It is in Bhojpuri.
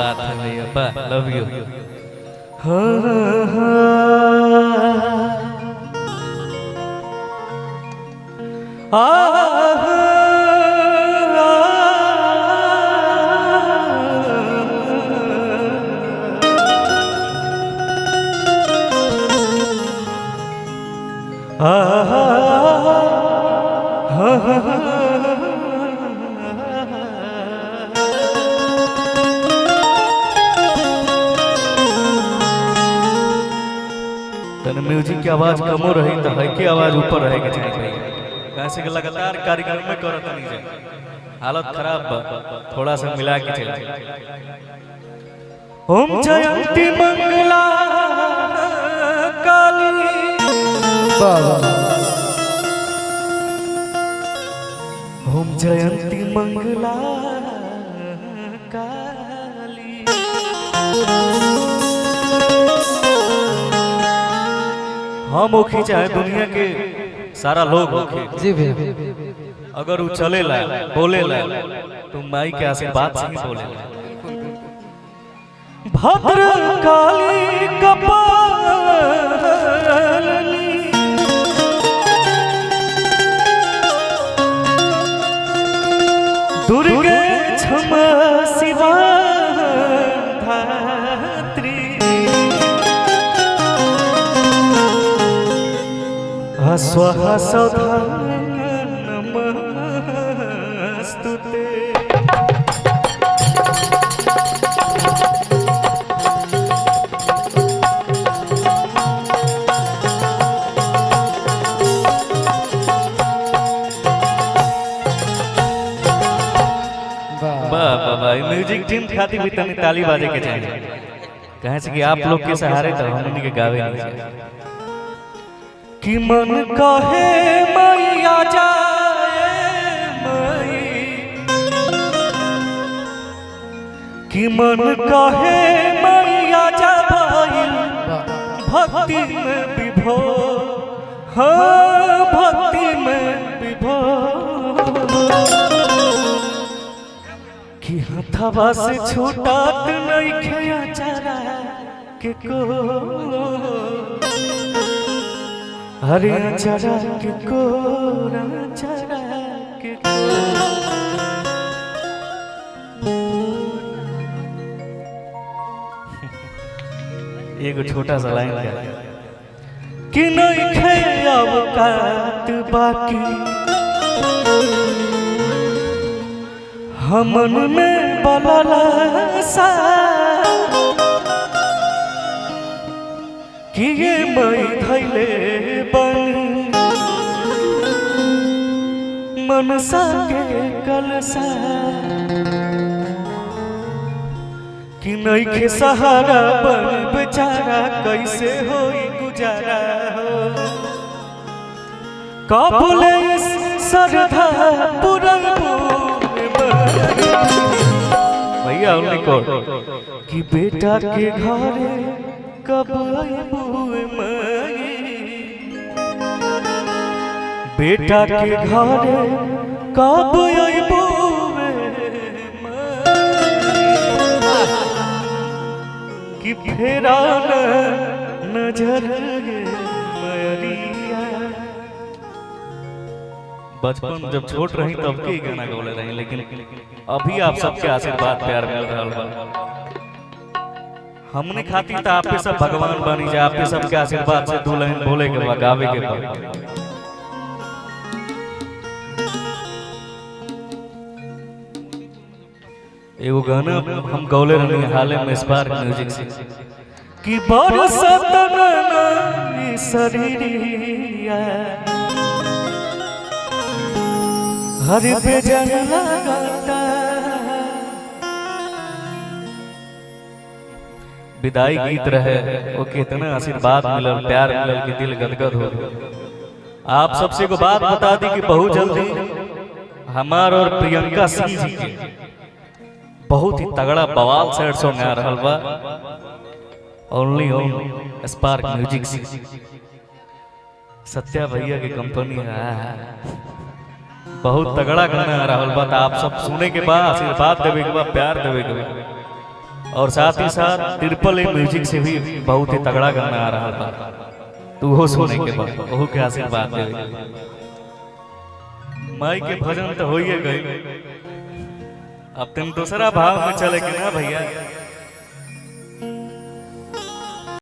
बात है भैया, बा लव you. तने म्यूजिक के आवाज कमो रही तो है के आवाज ऊपर रहे के चाहिए भैया। कैसे कि लगातार कार्यक्रम में करत नहीं जाए, हालत खराब बा, थोड़ा सा मिला के चले। ओम जयंती मंगला काली, वाह वाह। ओम जयंती मंगला काली। हम ओखी चाहे दुनिया के सारा लोग होखे, जी भैया। अगर वो चलेला बोलेला तो माई के आशीर्वाद से ही बोलेला। भद्र काली कपालिनी, दुर्गे क्षमा शिवा धात्री, स्वाहा सदा नमस्तुते। वाह वाह वाह वाह। म्यूजिक टीम खातिर भी तनी ताली बाजे के चाहिए, कहे से कि आप लोग के सहारे तो हमनी के गावे नहीं चाहिए। कि मन कहे मैया जाए मई, कि मन कहे मैया जा भाई, भक्ति में विभो, हाँ भक्ति में विभो, कि हथवा से छूटत नहीं खेया चरा के को, अरे चरा के को, चरा के को। एगो छोटा सा लाइन है कि नहीं खे अवकात बाकी, हमन में बलला सा, कि ये मई धैले बन मनसा के कलसा, कि नहीं के सहारा बन बेचारा कैसे होई गुजारा हो, कबूले सरधा पुरन भैया उन्हें को कि बेटा के घरे कब अइबू मई, बेटा के घरे कब अइबू मई, कि फेरा न नजर मयरिया। बचपन जब छोट रही तब के ही गाना गौले रही, लेकिन अभी आप सबके आशीर्वाद प्यार मिल रहा बा। हमने खातिर तो आपे सब भगवान बनी जा, आपे सबके आशीर्वाद से दो लाइन बोले के बा, गावे के बा। एगो गाना हम गौले रहनी हाले में स्पार्क म्यूजिक से, कि बरसत न शरीरिया, हर बेजन लगता। विदाई गीत रहे, वो कितना आशीर्वाद मिलल, प्यार मिलल कि दिल गदगद हो गया। आप सबसे को बात बता दी कि बहुत जल्दी हमार और प्रियंका सिंह जी के बहुत ही तगड़ा बवाल सैड सॉन्ग आ रहा बा, ओनली ऑन स्पार्क म्यूजिक से। सत्या भैया की कंपनी है, बहुत तगड़ा गाना आ रहा बा। आप सब सुने के बाद आशीर्वाद देवे के बाद, प्यार देवे के बाद। और साथ ही साथ ट्रिपल ए म्यूजिक से भी बहुत ही तगड़ा गाना आ रहा था, तो वो सुने के बाद ओहू के आशीर्वाद देवे। माई के भजन तो हो ही गई, अब तुम दूसरा भाव में चले के ना भैया।